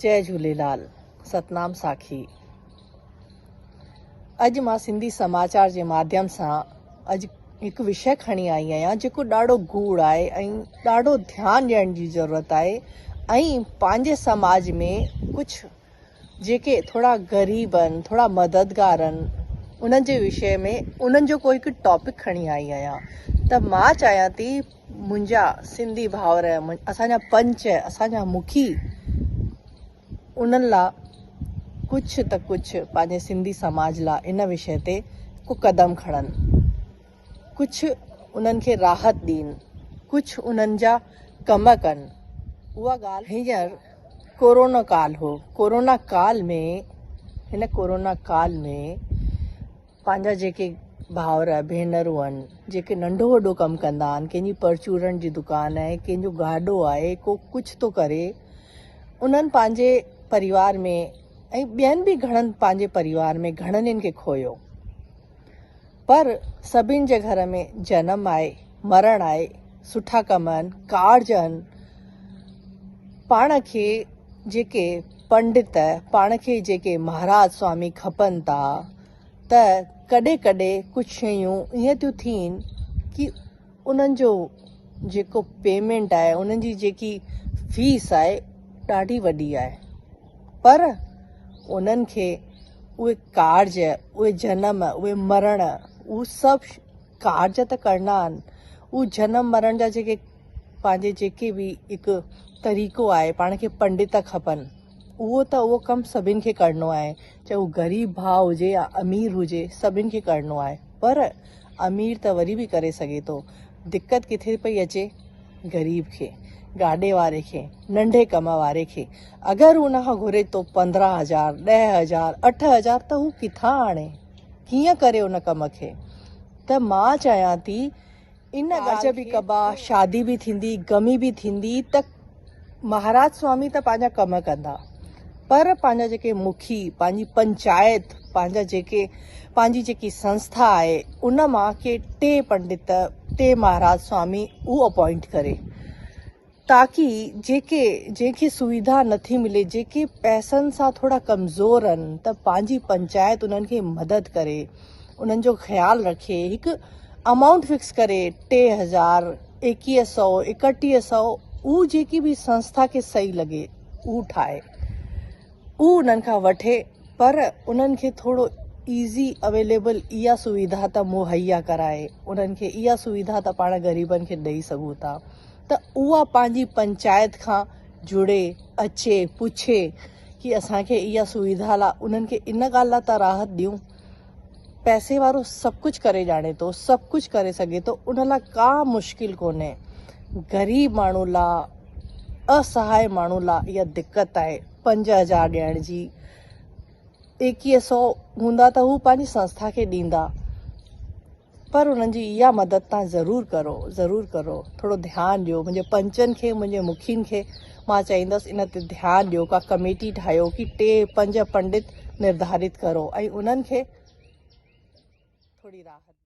جئي جهوليلال ستنام ساکي اڄ مان سنڌي سماچار جي ماڌيم سان اڄ هڪ وشيه کڻي آئي آهيان جيڪو ڏاڍو گوڙ آهي ۽ ڏاڍو ڌيان ڏيڻ جي ضرورت آهي ۽ پنهنجي سماج ۾ ڪجهه جيڪي ٿورا غريب آهن ٿورا مددگار آهن انهن جي وشيه ۾ انهن جو ڪو هڪ ٽاپڪ کڻي آئي آهيان ته مان چاهيان ٿي منهنجا سنڌي ڀائر، اسان جا پنچ، اسان جا مکي انهن لا ڪجهه ته ڪجهه پنهنجي سنڌي سماج لا ان وشيه تي ڪو قدم کڻن، ڪجهه انهن کي راحت ڏين، ڪجهه انهن جا ڪم ڪن. اها ڳالهه هينئر ڪورونا ڪال هو، ڪورونا ڪال ۾ هن ڪورونا ڪال ۾ پنهنجا جيڪي ڀائر ڀينرون آهن جيڪي ننڍو وڏو ڪم ڪندا آهن ڪنهن جي پرچورڻ جي دڪان آهي ڪنهن جو گاڏو آهي ڪو ڪجهه ٿو ڪري انهن پنهنجي پريوار ۾ ۽ ٻين به گهڻن پنهنجي پريوار ۾ گهڻن کي کويو پر سڀن جي گهر ۾ جنم آهي مرڻ آهي سٺا ڪم آهن ڪارج آهن پاڻ کي جيڪي پنڊت پاڻ کي جيڪي مهاراج سوامي کپن ٿا ته ڪڏهن ڪڏهن ڪجهه شيون ائين ٿيون ٿين ڪي انهن جو جيڪو پيمينٽ آهي انهن جي جيڪي فيس آهي ڏاڍي وڏي آهي پر انهن کي اهي ڪارج اهي جنم اهي مرڻ اهي سڀ ڪارج ته ڪرڻا آهن اهي جنم مرڻ جا جيڪي پنهنجي جيڪي به هڪ طريقو آهي پاڻ کي پنڊت کپن اهو ته اهو ڪم سڀن کي ڪرڻو آهي چاهي هو غريب ڀاء هجي يا امير هجي سڀن کي ڪرڻو آهي پر امير ته وري به ڪري سگهي ٿو دقت ڪٿي پئي اچي غريب کي گاڏي واري کي ننڍي ڪم واري کي اگر هو ان کان گهري ٿو 15 هزار 10 هزار 8 هزار ته هو ڪٿان آڻي ڪيئن ڪري ان ڪم کي ته مان چاهيان ٿي ان ڳالهه به ڪبا، شادي به ٿيندي، غمي به ٿيندي ته مهاراج سوامي ته پنهنجا ڪم ڪندا پر پنهنجا جيڪي مکي، پنهنجي پنچائت، پنهنجا جيڪي پنهنجي جيڪي سنسٿا آهي ان مان ڪي ٽي پنڊت، ٽي مهاراج سوامي اهو اپوائنٽ ڪري. تاڪي جيڪي جنهن کي سويڌا نٿي ملي جيڪي پئسن سان ٿورا ڪمزور آهن ته پنهنجي پنچائت انهن کي مدد ڪري انهن جو خيال رکي هڪ امائونٽ فڪس ڪري 3000 21 سو 31 سو هو جيڪي به سنسٿا کي صحيح لڳي هو ٺاهي هو انهن کان وٺي پر انهن کي ٿورو ايزي اويليبل اها سويڌا ته مهيا ڪرائي انهن کي اها سويڌا ته پاڻ غريبن کي ڏئي سگهون ٿا ته اها پنهنجي پنچائت کان جڙي اچي پڇي ڪي اسان کي اها سويڌا لا انهن کي ان ڳالهه لا ته راحت ڏيون پئسي وارو سڀ ڪجهه ڪري ڄاڻي ٿو سڀ ڪجهه ڪري سگهي ٿو ان لا ڪا مشڪل ڪونهي غريب ماڻهو لا اسهاء ماڻهو لا اها دقت آهي 5000 ڏيڻ جي 21 سو هوندا ته هو پنهنجي سنسٿا کي ڏيندا پر انهن جي اها مدد تان ضرور ڪرو ضرور ڪرو ٿورو ڌيان ڏيو منهنجي پنچن کي منهنجي مکين کي مان چاهيندس ان تي ڌيان ڏيو ڪا ڪميٽي ٺاهيو ڪي ٽي پنج پنڊت نرڌارت ڪرو ۽ انهن کي ٿوري راحت.